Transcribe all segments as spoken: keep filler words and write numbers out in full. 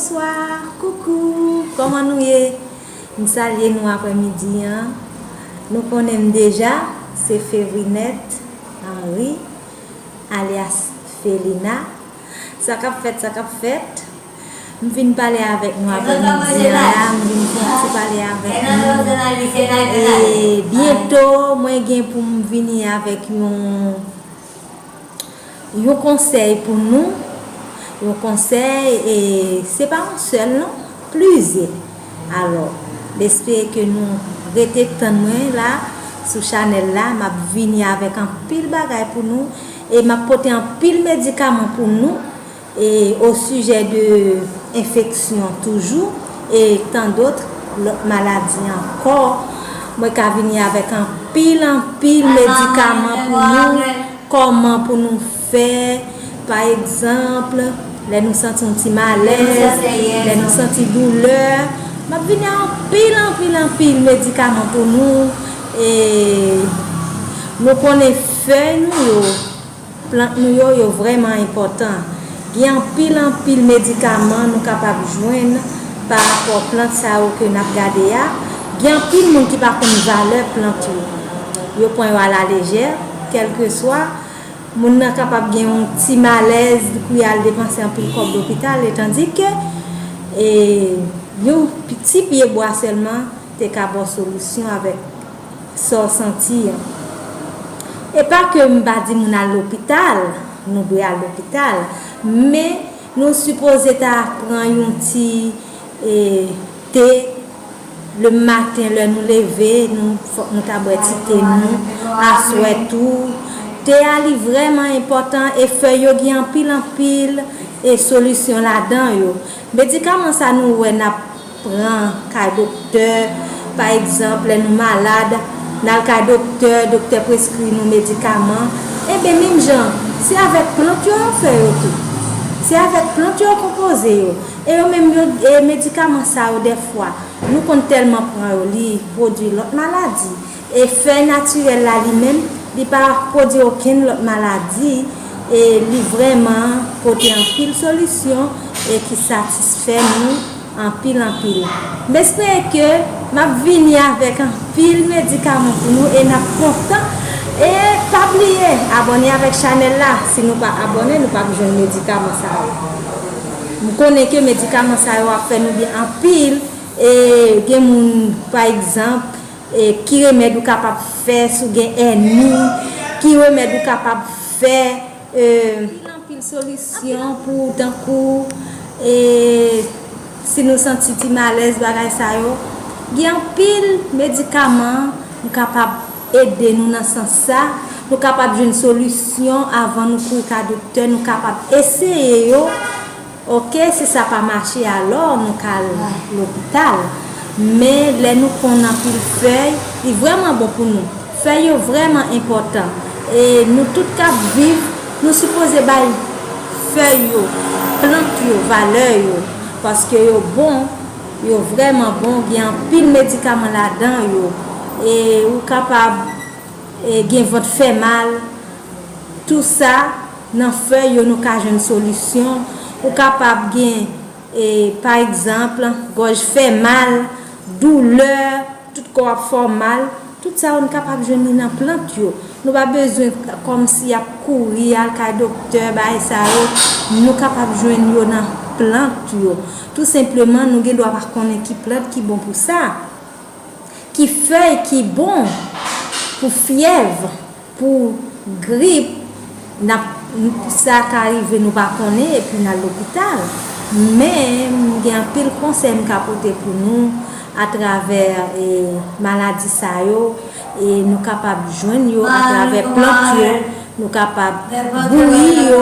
Bonswa, koukou, kòman nou ye? M salye nou aprèmidi an. Nou konnen m deja, se Fevrinette Henry, alyas Felina. Sa k ap fèt, sa k ap fèt? M vin pale avèk nou aprèmidi an la, m vin fè yon ti pale avèk nou. E byento, mwen gen pou m vini avèk yon yon konsèy pou nou, yon konsèy, e se pa yon sèl non, plizyè. Alò, m espere ke nou rete tann mwen la sou chanèl la, m ap vini avèk anpil bagay pou nou, e m ap pote anpil medikaman pou nou, e o sijè de enfeksyon toujou, e tan dòt, lòt maladi ankò. Mwen ka vini avèk anpil, anpil medikaman pou nou, kòman pou nou fè, pa egzanp, lè nou santi yon ti malèz, lè nou santi doulè. M ap vini a anpil, anpil, anpil medikaman pou nou. E nou konnen fèy nou yo, plant nou yo, yo vrèman enpòtan. Gen anpil, anpil medikaman nou kapab jwenn pa rapò plant sa yo ke n ap gade a. Gen anpil moun ki pa konn valè plant yo. Yo pran yo alalejè, kèlkeswa. Moun nan kapab gen yon ti malèz, li kouri al depanse anpil kòb lopital, etandike, e, yon ti pye bwa sèlman te ka ba w solisyon avèk sa w santi an. E pa ke m pa di moun al lopital, nou dwe al lopital, men nou sipoze ta pran yon ti, e, te le maten, lè nou leve, nou, fòk nou ta bwè ti te nou, aswè tou. Te a li vrèman enpòtan e fèy yo gen anpil, anpil, e solisyon ladan yo. Medikaman sa nou wè n ap pran kay doktè, pa egzanp, lè nou malad, n al kay doktè, doktè preskri nou medikaman, enben, menm jan, se avèk plant yo yo fè yo tou. Se avèk plant yo yo konpoze yo. E yo menm yo, e medikaman sa yo, dèfwa, nou konn tèlman pran yo, li pwodui lòt maladi. E fèy natirèl la, li menm, li pa pwodui okenn lòt maladi, e li vrèman pote anpil solisyon e ki satisfè nou anpil, anpil. M espere ke m ap vini avèk anpil medikaman pou nou e n ap kontan. E pa bliye, abòne avèk chanèl la. Si nou pa abòne, nou p ap jwenn medikaman sa yo. M konnen ke medikaman sa yo ap fè nou byen anpil. E gen moun, pa egzanp, e ki remèd ou kapab fè si w gen èni, ki remèd ou kapab fè, e, anpil, anpil solisyon pou, tankou, e, si nou santi ti malèz, bagay sa yo. Gen anpil medikaman nou kapab ede nou nan sans sa. Nou kapab jwenn solisyon avan nou kouri ka doktè. Nou kapab eseye yo. Oke, si sa pa mache, alò, nou ka al lopital. Men, lè nou konn anpil fèy, li vrèman bon pou nou. Fèy yo vrèman enpòtan. E nou tout k ap viv, nou sipoze bay fèy yo, plant yo, valè yo. Paske yo bon, yo vrèman bon, gen anpil medikaman ladan yo. E ou kapab, e, gen vant fè mal. Tou sa, nan fèy yo, nou ka jwenn solisyon. Ou kapab gen, e, pa egzanp, gòj fè mal, doulè, tout kò ap fè w mal. Tout sa yo, nou kapab jwenn li nan plant yo. Nou pa bezwen kòmsi ap kouri al kay doktè, bagay sa yo. Nou kapab jwenn yo nan plant yo. Tou senpleman, nou gen dwa pa konnen ki plant ki bon pou sa. Ki fèy ki bon pou fyèv, pou grip, n ap, sa ka rive nou pa konnen epi n al lopital. Men, m gen anpil konsèy m ka pote pou nou atravè, e, maladi sa yo, e nou kapab jwenn yo atravè plant yo, nou kapab bouyi yo,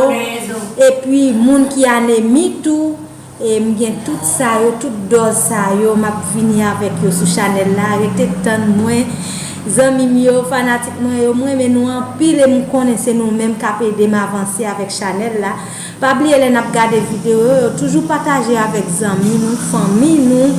epi moun ki anemi tou, e m gen tout sa yo, tout dòz sa yo, m ap vini avèk yo sou chanèl la. Rete tann mwen, zanmi m yo, fanatik mwen yo, m renmen nou anpil e m konnen se nou menm k ap ede m avanse avèk chanèl la. Pa bliye lè n ap gade videyo yo, toujou pataje avèk zanmi nou, fanmi nou,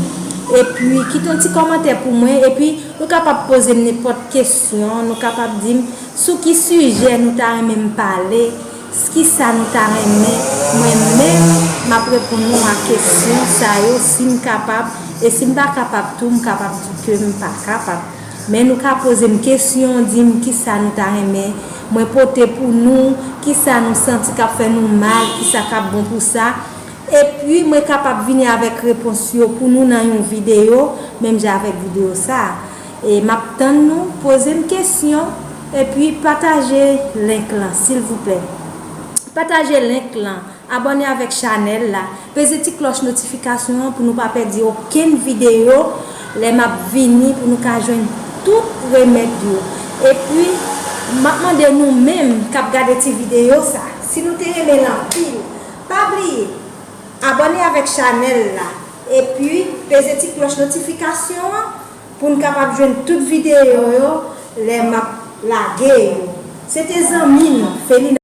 epi kite yon ti kòmantè pou mwen, epi nou kapab poze m nenpòt kesyon, nou kapab di m sou ki sijè nou ta renmen m pale. Kisa nou ta renmen? Mwen menm, m ap reponn nou a kesyon sa yo, si m kapab, e si m pa kapab tou, m kapab di ke m pa kapab. Men nou ka poze m kesyon, di m kisa nou ta renmen mwen pote pou nou, kisa nou santi k ap fè nou mal, kisa k ap bon pou sa. Epi mwen kapab vini avèk repons yo pou nou nan yon videyo, menm jan avèk videyo sa a. E m ap tann nou, poze m kesyon, epi pataje link lan, silvouplè. Pataje link lan, abòne avèk chanèl la, peze ti klòch notifikasyon an pou nou pa pèdi okenn videyo lè m ap vini pou nou ka jwenn tout remèd yo. Epi, m ap mande nou menm k ap gade ti videyo sa, si nou te renmen l anpil, pa bliye abòne avèk chanèl la, epi peze ti klòch notifikasyon an pou n kapab jwenn tout videyo yo lè m ap lage yo. Se te zanmi nou, Felina.